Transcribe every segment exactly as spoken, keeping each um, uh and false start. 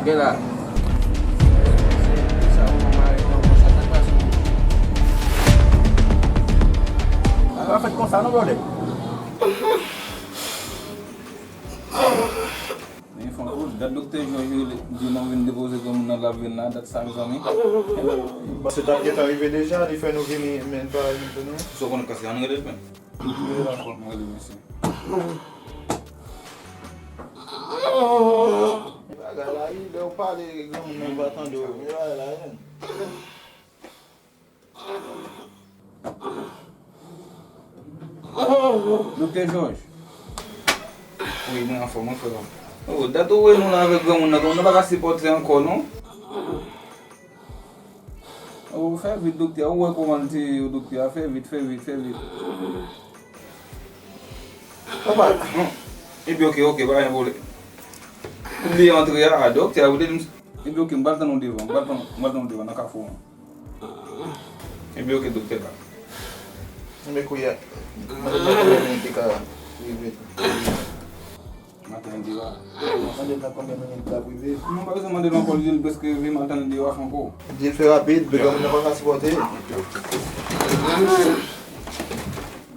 Gen la. Sa ou mare nan konsa, sa k pase? Sa pa fèt konsa non, brother. Men fò w dat doktè Jòj rele, di nou vin depoze granmoun nan, l ap vin la, dat sa, mezanmi. Se t ap gentan rive deja, li fè nou vini, men l pa vin pou nou. Sa w konnen, kase, ann rele l, men. Mwen rele mesye. Bagay la, wi, lè w pale, granmoun nan pa tande w. Bagay la, wi. Doktè Jòj. Wi, mwen anfòm, mwen frè. Oh, dat ou wè nou la avèk granmoun nan, nou pa ka sipòte ankò, non. Oh, fè vit, doktè, ou wè kòman l te ye yo, doktè a, fè vit, fè vit, fè vit. Papa. Hmm. Epi, oke, oke, pa gen pwoblèm. Li antre a, doktè a, ou te di m, epi, oke, m pral tann ou devan, m pral tann, m pral tann ou devan nan kafou an. Ebyen, oke, doktè la. Men kounye a, mande nan konbyen minit li ka rive. Maten an dewa. Mande nan konbyen minit li ka rive. Non, pa bezwen mande l ankò, li di l prèske rive maten an dewa ankò. Di l fè rapid, granmoun nan pa ka sipòte.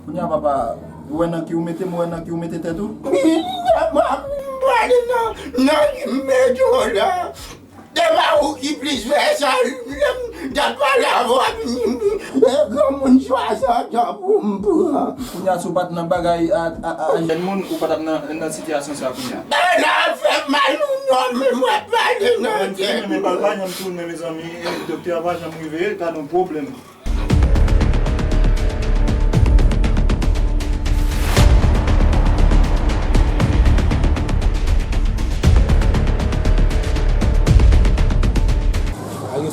Kounye a, papa, ou wè nan ki ou mete m, ou wè nan ki ou mete tèt ou? M prale nan, nan medyo la. Se pa ou ki plis fè sa, lè m t ap pale avè w, e granmoun swasant an pou m pran. Kounye a, si w pa t nan bagay a, a, a, a jèn moun, ou pa t ap nan, nan sitiyasyon sa kounye a. Bagay la ap fè m mal, ou non, men mwen pale nan tèt. Men pa, pa janm tounen, mezanmi, e doktè a pa janm rive, gade yon pwoblèm.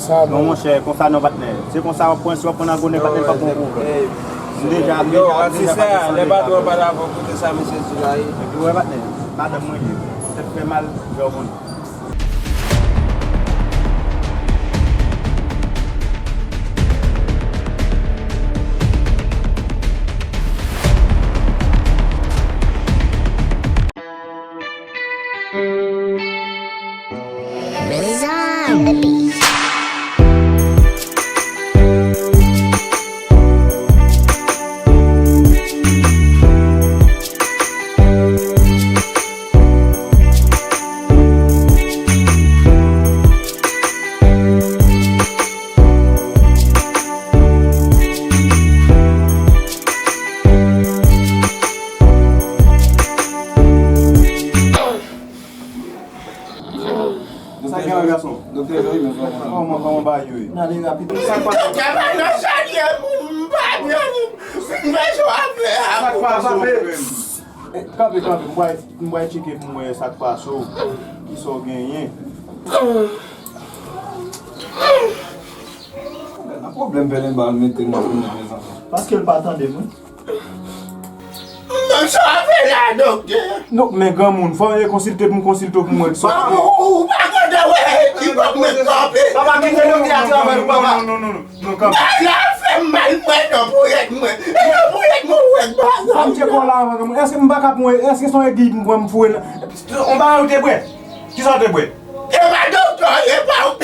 Non, monchè, konsa non, patnè. Se konsa w ap pran, si w ap pran nan gonnè, patnè, pa bon pwoblèm. M deja, m deja, m deja pa desann deja. Lè patwon pa dakò, koute sa mesye di la, e. Epi, wè, patnè, madanm mwen ye. Tèt fè mal, jè w konnen. Rizan the Beast. Sa gen la, gason? Doktè Joy, men kòman, kòman bagay yo ye? N ale rapid. Sa k pase? Doktè, pa nan salye moun, m pa byen, m bezwen afè a. Sa k pase, frè m? Eh, kanpe, kanpe, m pral, m pral tcheke pou m wè sa k pase w. Kisa w genyen? Nan pwoblèm pèlen ba l mete m nan kounye a, mezanmi. Paske l pa tande m, wi. Men sa w ap fè la, doktè? Non, men granmoun, fò w konsilte pou m konsilte w pou m wè kisa. Ou, ou pa kontan wè ekip ap mwen kanpe. Papa, kite doktè a travay pou papa. Non, non, non, non. Non, kanpe. Bagay la fè m mal, mwen, nan ponyèt mwen. E nan ponyèt mwen, ou wè bagay la. Fò m tcheke w la avan, granmoun. Èske m pa ka pran, èske se yon egil m pran m foure nan. On bagay ou te bwè? Kisa w te bwè? E pa doktè, e pa ou,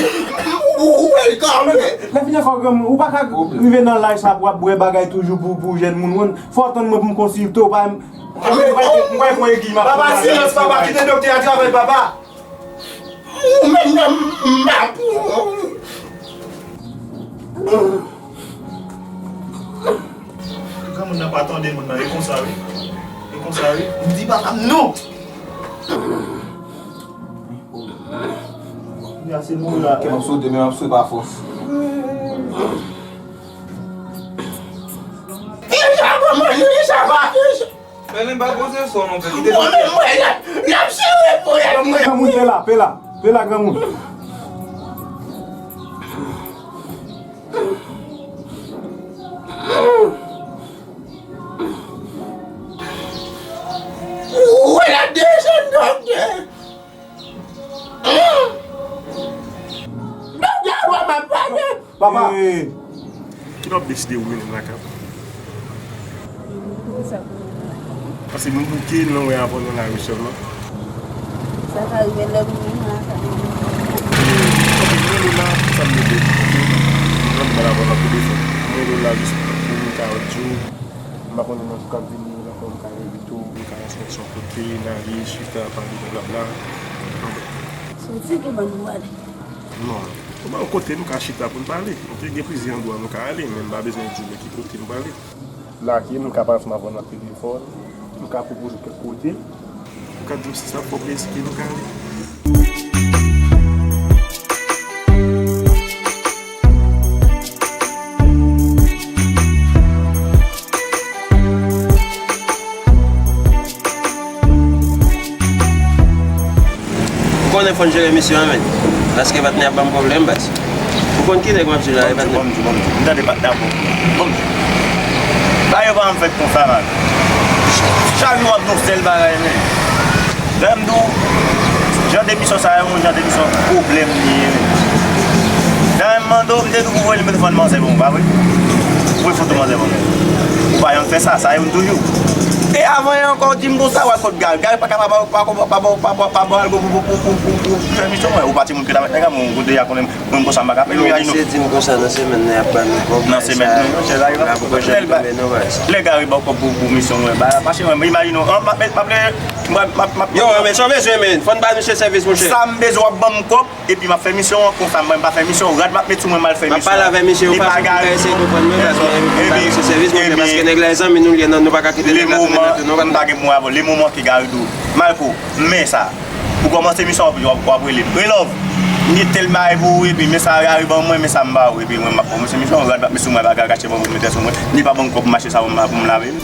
ou wè l kanpe. Lè fini ankò, granmoun, ou pa ka rive nan laj sa pou w ap bwè bagay toujou pou, pou jèn moun, ou konn. Fò w tann mwen pou m konsilte w, pa m, m pa, m pa pran egil m ap pran. Papa, silans, papa, kite doktè a travay, papa. Ou menm nan m ap. Granmoun nan pa tande moun nan, e konsa wi. E konsa wi. M di papa m non. Kè m ap sote, men m ap swe pa fòs. Deja, granmoun, li sa pa. Pèlen, pa poze son non, frè. Kite. Bon, men mwen, l ap, l ap sere pou l mwen. Granmoun, pe la, pe la, pe la, granmoun. Ou wè l ap desann, doktè. Doktè, w ap pale. Papa. Eh. Kilè w ap deside ou mennen m lakay ou? Poukisa pou mwen mennen lakay ou? Paske m bouke, m nan wè avè w nan lari sèlman. Sa ka rive lè m mennen lakay ou. M rele, m pran mal avè w nan telefòn. M rele w la jis pou m ka di w, m pa konnen nan jou k ap vini yo, nan kòman m ka envite w, m ka rantre sou yon kote, n ale, chita, pale, blablabla. Soti ki bò nou prale? Non. Ou ba w kote nou ka chita pou n pale. Nou te gen plizyè andwa nou ka ale, men m pa bezwen di w men ki kote nou prale. Lage m, m ka pale ansanm avè w nan telefòn, m ka pwopoze w kèk kote. Ou ka di m si sa fè w plezi ke nou ka ale. Ou konnen fò n jere misyon an, men. Paske patnè ap ban m pwoblèm, baz. Ou konn ki nèg m ap jere la, e patnè. Ban m di, ban m di, ban m di. M tande patnè ap ban m pwoblèm. Ban m di. Bagay yo pa janm fèt konsa, man. Chak jou w ap di yon sèl bagay, men. Lè m di w, jan de misyon sa yo, yon jan de misyon pwoblèm li ye, men. Lè m mande w, m te di w pou voye nimewo telefòn manzè ban mwen, pa vre? Voye foto manzè ban mwen. Ou pa janm fè sa, sa yo m toujou. E avan yè ankò, w di m konsa, w al kot Gary. Gary pa ka pa ba w, pa, pa, pa, pa, pa, pa ba w algo pou, pou, pou, pou, pou, pou fè misyon, wè. Ou pa timoun ke ta mèt nèg la, men ou deja konnen, mwen konsa m pa ka fè. Yo, misye di m konsa nan semèn nan, y ap ban nou kòb. Nan semèn nan, monchè, bagay la. L ap gòj tonbe, non, baz. Lè Gary ba w kòb pou, pou misyon, wè. Ba, mache, wè, imajine w, an, m ap, m ap, m ap, m ap, m ap, Yo, men sa w bezwen, men. Fò n ba misye sèvis, monchè. Sa m bezwen, w ap ban m kòb. Epi m ap fè misyon an, konsa mwen m pa fè misyon, rad m ap met sou mwen, m al fè misyon an. M ap pale avè misye yo fason pou l ka eseye konprann mwen, paske m pa misye sèvis, monchè, paske nèg la e zanmi nou l ye, non, nou pa ka kite nèg la tounen nan tou nou, w konprann? M pa gen pou mwen avè w, le moman ke Gary di w, Marco, men sa, pou kòmanse misyon an, w ap, w ap rele m. Hey love, m gen tèl bagay pou ou, epi men sa Gary ban mwen, men sa m ba ou, epi mwen m ap kòmanse misyon an, rad m ap met sou mwen, bagay kache ban mwen, mete sou mwen, li pa ban m kòb, m achte sa pou m, pou m lave.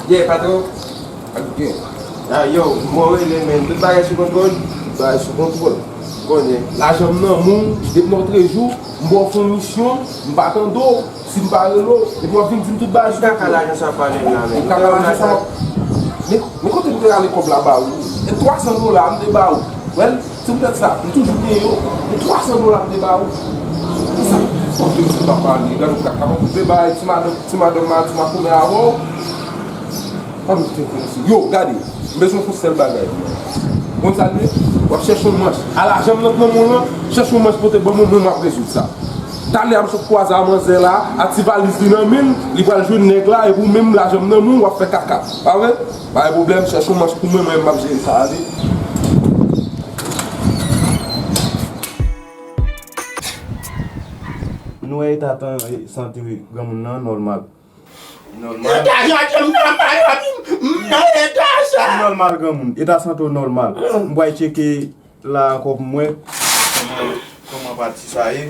Yeah, patwon. Ak byen. Ah, yo, mwen rele, men. Tout bagay sou kontwòl? Tout bagay sou kontwòl. Konnen. Lajan m nan men w, depi lòtrejou, m ba w fè yon misyon, m pa tande w. Si m pa rele w, epi w ap vin di m tout bagay sou kontwòl. Kaka lajan sa w ap pale la, men. Kaka lajan sa w ap, men, men kote m te rale kòb la ba ou? E twa san dola m te ba ou. Well, se poutèt sa, m toujou gen yo. E twa san dola m te ba ou. Kisa? Fòk yo di m pa pale. Gade w kaka, m ap koupe bay ti madanm, ti madanm ma, ti makomè avè w. Pa m te konn si. Yo, gade, m bezwen fè yon sèl bagay. Konn sa l ye? W ap chèche yon manch. A lajan m nan nan men w lan, chèche yon manch pote ban mwen, mwen m ap rezoud sa. Talè a m sot kwaze a manzè la, a ti valiz li nan men l, li pral jwenn nèg la, epi w menm lajan m nan men w, w ap fè kaka. Pa vre? Pa gen pwoblèm, chèche yon manch pou mwen, mwen m ap jere sa, ale. Nou wè eta tan, e, sante granmoun nan nòmal. Nòmal. Eta sante m nòmal, papi, m nan eta sa. Nòmal granmoun. Eta sante w nòmal. M pral tcheke la ankò pou m wè kòman, kòman pati sa ye.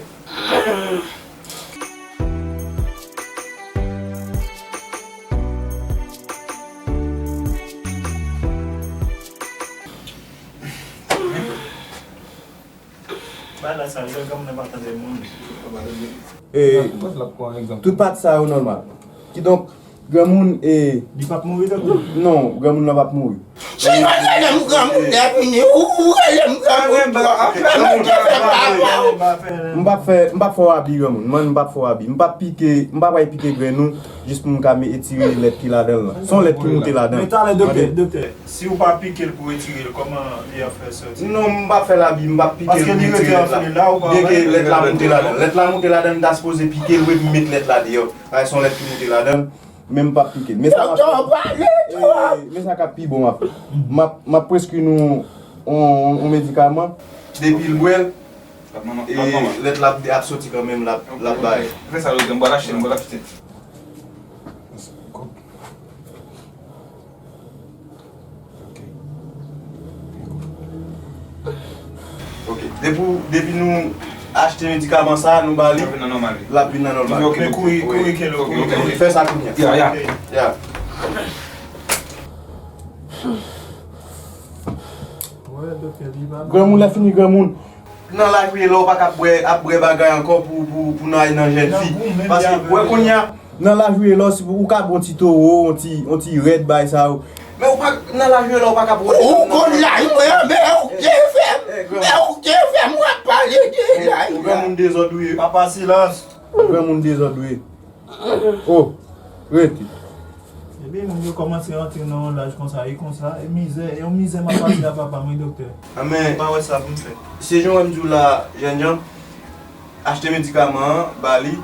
Bagay la sal, lè granmoun nan pa tande moun. E, tout pati sa yo nòmal. Kidonk, granmoun, e, li p ap mouri tankou? Non, granmoun nan p ap mouri. Chèlman, rele m granmoun, dèfini, ou, ou rele m granmoun twòp. Granmoun te fè pa bon. M p ap fè, m p ap fè w abi, granmoun. Mwen, m p ap fè w abi. M p ap pike, m p ap al pike grenn ou, jis pou m ka me-, etire lèt ki ladan l lan. Se yon lèt ki moute ladan l. Men talè, doktè, doktè. Si w pa pike l pou retire l, kòman li ap fè sòti? Non, m p ap fè l abi, m p ap pike l pou retire lèt la. Paske li rete anfile la, ou pa wè? Byenke lèt la moute ladan l. Lèt la moute ladan l, m ta sipoze pike l, wi, m met lèt la deyò. Paske se yon lèt ki moute ladan l, men m p ap pike l. Men sa m ap fè, doktè, w pale twòp. Men sa k ap pi bon m ap fè. M ap, m ap preskri nou yon, yon medikaman. Depi l bwè l, e, lèt la ap, ap soti kanmenm, l ap, l ap bay. Fè sa, doktè, m pral achte, m pral achte. Ok. Depi, depi nou achte medikaman sa, nou ba li, l ap vin nan nòmal li. L ap vin nan nòmal. Ok, kouri, kouri, kouri. Ok, ok. Fè sa kounye a. Ya, ya. Ya. Granmoun, lè fini granmoun. Nan laj ou ye la, ou pa ka ap bwè, ap bwè bagay ankò pou, pou, pou nou al nan jèn fi. Paske, wè kounye a, Nan laj ou ye la, ou ka pran ti towo, yon ti, yon ti rèd, bay sa yo. Men ou pa, nan laj ou ye la, ou pa ka pran. Ou konn laj mwen, men ou te fè m, men ou te fè m, w ap pale de laj la. Ou granmoun dezòd ou ye. Papa, silans. Ou granmoun dezòd ou ye. Oh, rete. Ebyen, moun yo kòmanse rantre nan yon laj konsa, e konsa, e mizè, e yon mizè m ap pase a papa mwen, doktè. Anben, ou pa wè sa pou m fè. Se jan w wè m di w la, jènjan, achte medikaman an, ba li.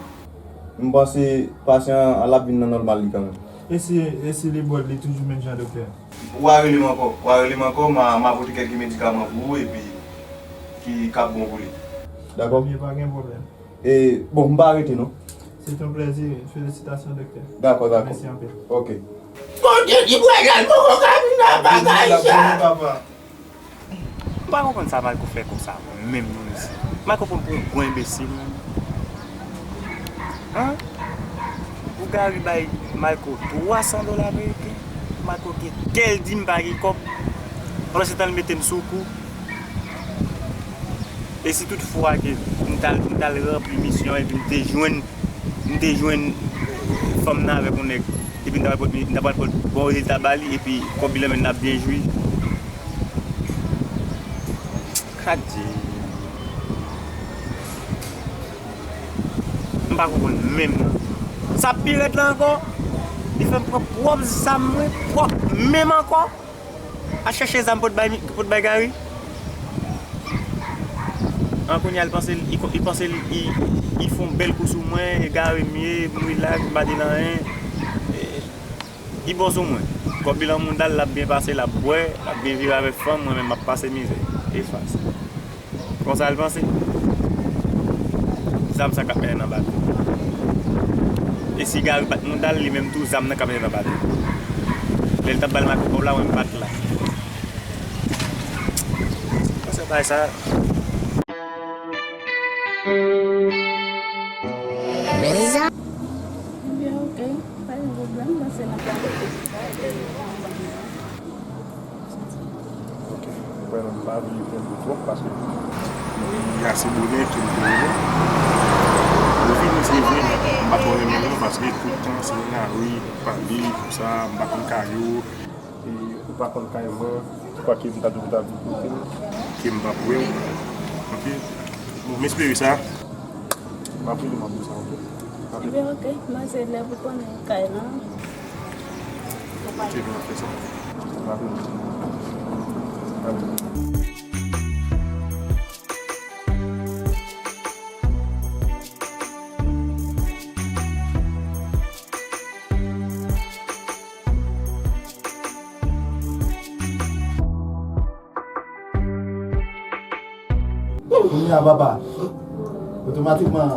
M panse pasyan an l ap vin nan nòmal li kanmenm. E si, e si li bwè l, li toujou menm jan, doktè? W a rele m ankò, w a rele m ankò, m a, m a pote kèlke medikaman pou ou, epi ki, k ap bon pou li. Dakò? Ebyen, pa gen pwoblèm. E, bon, m pa rete non. Se te yon plèzi. Felisitasyon, doktè. Dakò, dakò. Mèsi anpil. Ok. Kote li pral al, poko ka vin nan bagay sa. Papa. M pa konprann sa Mayko fè konsa menm non mesye. Mayko pran pou yon gwo enbesil menm. An? Pou Gary bay Mayko twa san dola ameriken, Mayko gen kè l di m pa gen kòb. Pandan se tan l mete m sou kou. E si tout fwa ke m t al, m t al ranpli misyon epi m te jwenn, m te jwenn fanm nan avèk yon nèg, epi m ta pral pot, m ta pral pot bon rezilta ba li, epi kòb li lan men n ap byen jwi. Adye. M pa konprann menm non. Sa pi rèd la ankò, li fè m pran pwòp zam mwen, pwòp men m ankò. Al chèche zam pou t bay, pou t bay Gary. An kounye a, li panse, li, li panse li, li, li fè yon bèl kou sou mwen, egare m ye, m rilaks, m pa di l anyen. E, li bon sou mwen. Kòb li lan mouda l, l ap byen pase, l ap bwè, l ap byen viv avèk fanm, mwen menm m ap pase mizè. Efase. Konsa l panse? Zam sa k ap mennen nan bato. E si Gary bat mouda l, li menm tou, zam nan k ap mennen nan bato. Lè l t ap ba l makòkòb la, mwen m bat la. Konsa bagay sa. Ebyen, ok. Pa gen pwoblèm, mwen se nan planifikasyon. Ok. Mwen menm, m pa vle pran de twòp paske li ase bonè ke m te rele. Yo vini, se vre, men m pa twò renmen non, paske tout tan se nan lari, pale, konsa, m pa konn kay yo. E ou pa konn kay mwen, kwake m ta di w ta vin kote m. Ke m p ap wè w. Ok? Bon, m espere sa. M ap rele w, m ap di w sa, ok? Ebyen, ok. Mwen se lè pou konnen kay lan. Ok, nou ap fè sa. M ap rele w. Bye. Kounye a, papa, otomatikman.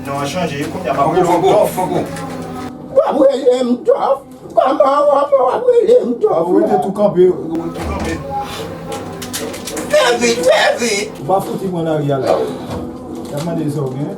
Non, an chanje, kounye a, m ap rele w Dòf. W ap rele m Dòf? Kòman w ap, w ap rele m Dòf? Ou rete tou kanpe, ou rete tou kanpe. Fè vit, fè vit! Ou pa fouti pran lari a la. Y ap mande sa w gen.